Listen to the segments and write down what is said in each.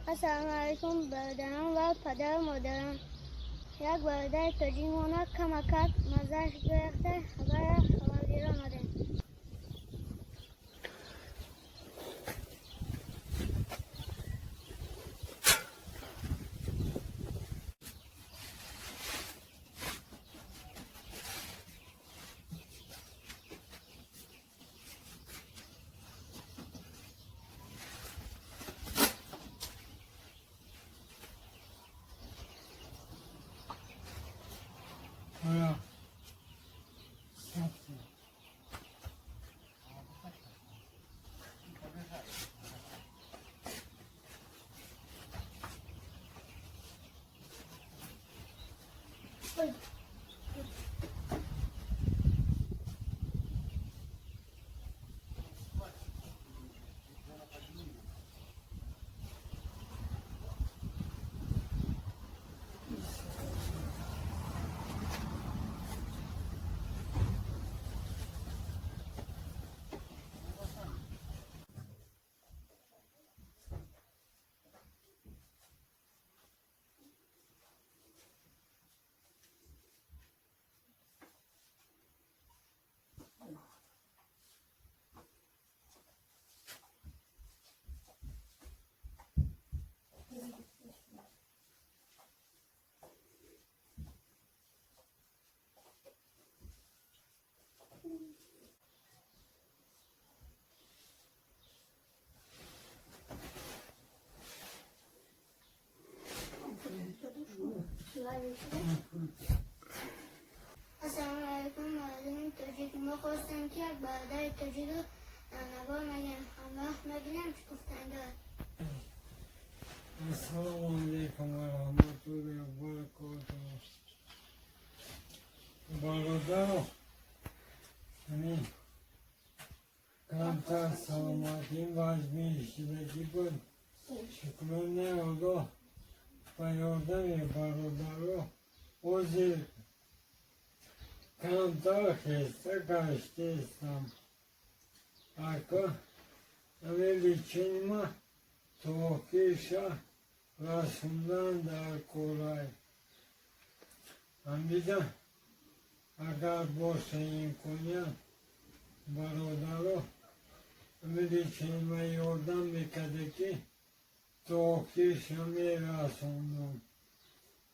Ассалому алайкум, бародарон ва падару модарон. Як бародари тоҷикмона камакак маззааш гирифта, хабара хабаргир омадем. Ассалому алайкум, мардуми тоҷик. Мо хостем, ки як бародари тоҷикро дар навор нагирем. Ҳамвақт мебинем, чӣ гуфтан дорад. Ассалому алайкум ва раҳматуллоҳи ва баракотуҳ. Бародаро, ҳамин камтар саломатим вазмин шидагӣ буд. Шукронаи Аллоҳ, ба ёрдами бародаро ҳозир камтар хеста гаштаистам. Ака, ҳамин леченима то охирша расондан дар корай. Ҳамида агар боша имконият, бародаро, ҳамин леченима ёрдам мекарда, ки то охирша мерасондам.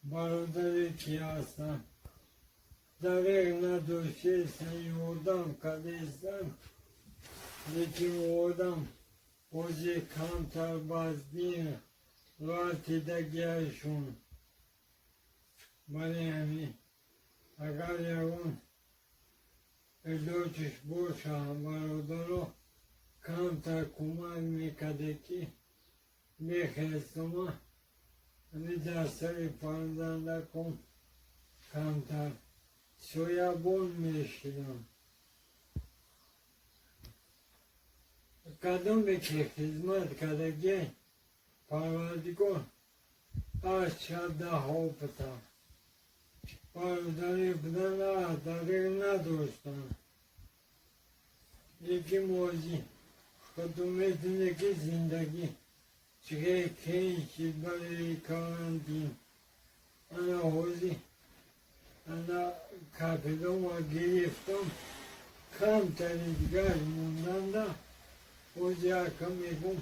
Бародаре ки ҳастанд, дареғ надоштаистанд, ёрдам кардаистанд, лекин одам ҳозир камтар вазнин ғалтидагиашон. Барои ҳамин агар ягон илоҷиш боша, бародаро, камтар кӯмак мекарда, ки мехестама, ҳамин дар сари фарзандаком камтар соябон мешидам. Кадоме ки хизмат кардагӣ, Парвардигор аз даҳо бита. Бародарӣ будан дареғ надоштанд. Лекин ҳозир худо медоне, ки зиндагӣ чӣ хел қиин шид барои карантин. Ана ҳозир ана капелома гирифтам, камтари дигар монданда, ҳозир ака мегӯм,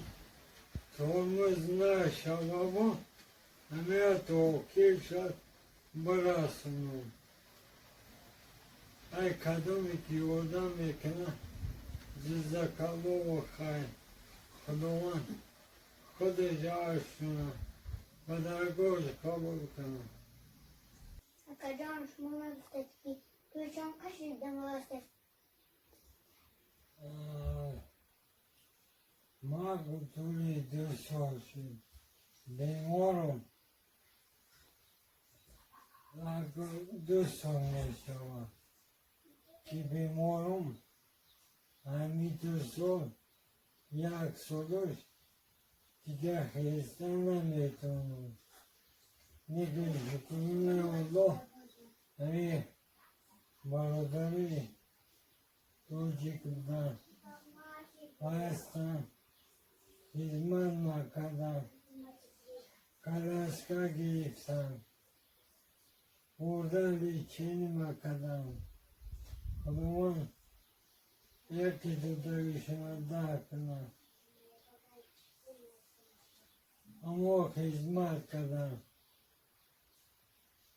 тормоз нашававо, ҳамеа то охирша бирасонам. Ай кадоме ки ёрдам мекунад, ҷазакаллоҳу хайр, Худованд худаш ажр ба даргоҳаш қабул кунад. Акаҷон, шумо нагуфтед, ки ту чанд қаши бемор ҳастед? Ман тӯли 2 сол шуд беморам. 2 сол мешавад, ки беморам. Ҳамин 2 сол як солаш дигар хестан наметавонам. Лекин шукронаи Аллоҳ, ҳамин бародари тоҷик буданд, ҳастанд, хизмат накарданд. Коляска гирифтам, бурдан, лечение макардам. Худованд яке додагишона дар кунад. Аммо хизмат кардам.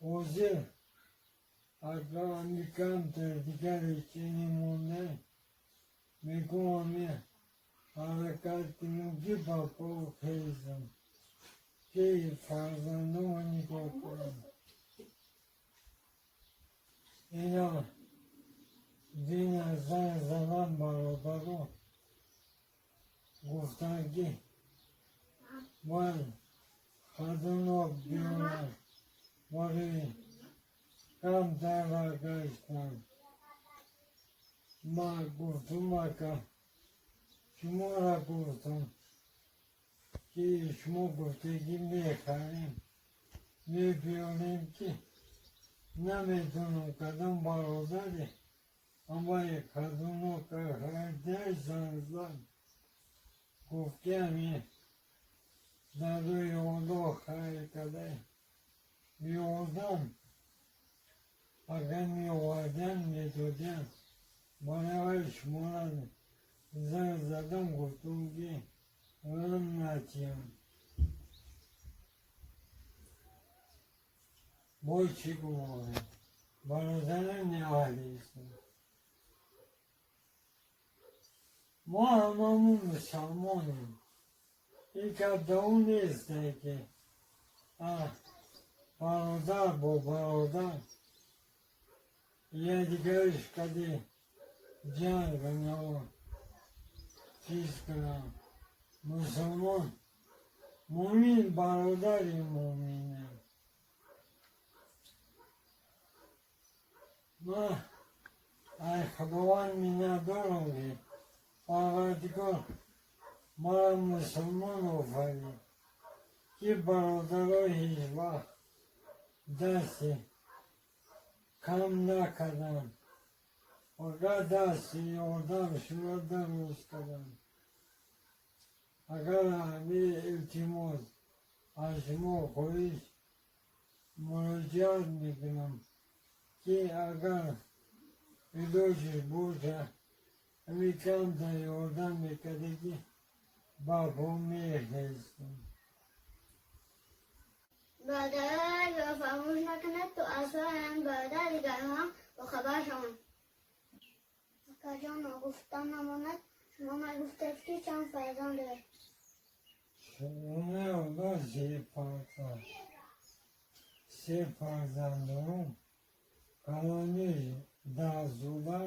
Ҳозир агар ами камтар дигар лечение монда, мегӯм, ами ҳаракат кунем, ки ба по хезам, ки фарзандомо нигоҳ кунам. Ина дина занг задам бародаро, гуфтанд, ки бояд ходунок биёрам барои камтар баргаштан. Ма гуфтум, ака, шуморо гуфтам, ки шумо гуфтегӣ мехарем, мебиёрем, ки намедонам кадом бародаре амаи ходунока харидаш. Занг зад, гуфт, ки ами дар рӯи Аллоҳ хайр карда биёрдам. Агар меовардам, медодам. Барои шуморо занг задам, гуфтум, ки ғам натиҳам. Бо чӣ гумонем, бародарони аҳли ислом? Мо ҳамамон мусалмонем. Ин гап да он несте, ки бародар бо бародар якдигариш кади ҷанг кунаву чиз кунам. Мусулмон мӯмин бародари мӯминам. Ман ай Худованд миннатдорам, ки Парвардигор маро мусулмон офарид, ки бародаро ҳеҷ вақт дасти кам накарданд, фақат дасти ёрдам шумо дароз карданд. Агар ҳамин илтимос аз шумо хоҳиш муроҷиат мекунам, ки агар илоҷиш боша, ҳамин камтар ёрдам мекарде, ки ба по мехестам. Бародарро фаромӯш накунед, то аз ҳам бародар дигарҳо ҳам бохабар шаванд. Акаҷон, ногуфта намонад, шумо нагуфтед, ки чанд фарзанд доред. Се фарзанд, се фарзанд дорам. Калониш 10 сола,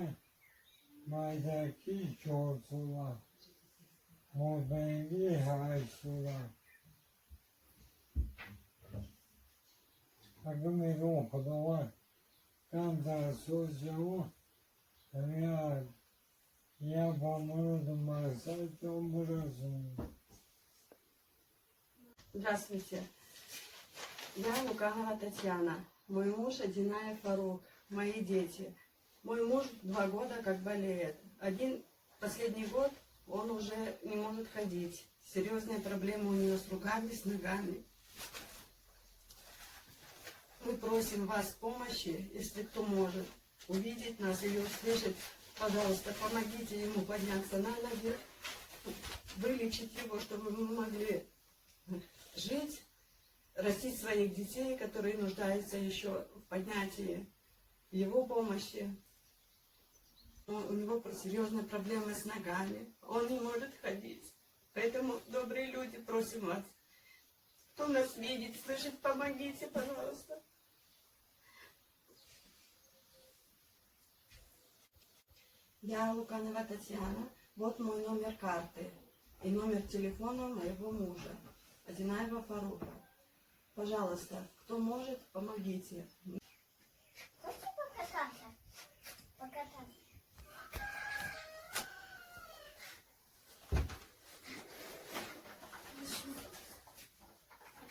майдакӣ 4 сола, мобайнӣ 8 сола. Агар мегӯм, Худованд камтар соз шаву, ҳамин я ба муроду мақсадтон бирасонам. Здравствуйте. Я Луканова Татьяна. Мой муж Адинаев Фарук. Мои дети. Мой муж 2 года как болеет. Один последний год он уже не может ходить. Серьезные проблемы у него с руками, с ногами. Мы просим вас помощи, если кто может увидеть нас или услышать. Пожалуйста, помогите ему подняться на ноги, вылечить его, чтобы мы могли жить, растить своих детей, которые нуждаются еще в поднятии, его помощи. У него серьезные проблемы с ногами, он не может ходить. Поэтому, добрые люди, просим вас, кто нас видит, слышит, помогите, пожалуйста. Я Луканова Татьяна. Вот мой номер карты и номер телефона моего мужа, Адинаева Фарука. Пожалуйста, кто может, помогите. Хочешь покататься? Покататься.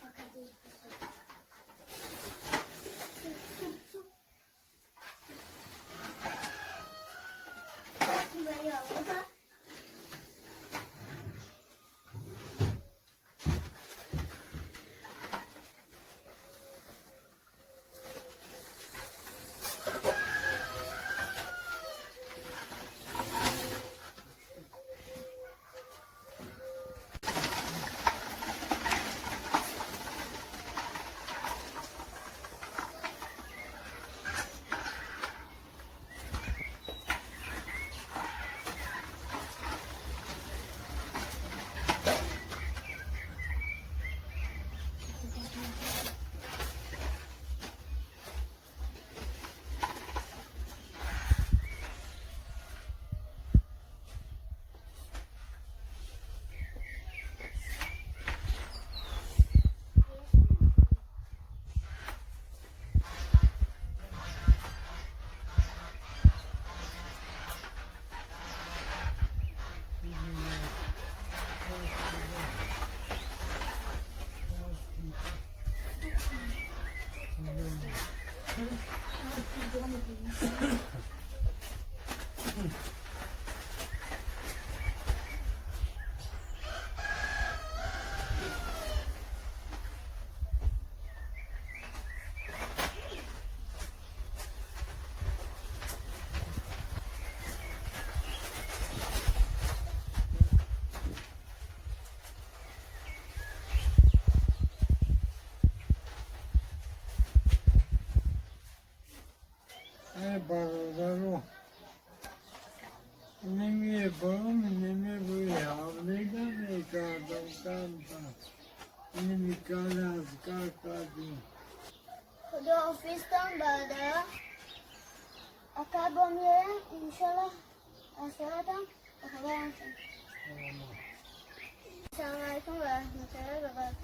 Покатись. Спасибо. кардем, азкар кардем. Худоҳофизтон, бародаро. Ака бо меоям, иншоллоҳ, аз соатам ба хабарам шуд. Ассалому алайкум ва раҳматуллоҳи ва баракатуҳ.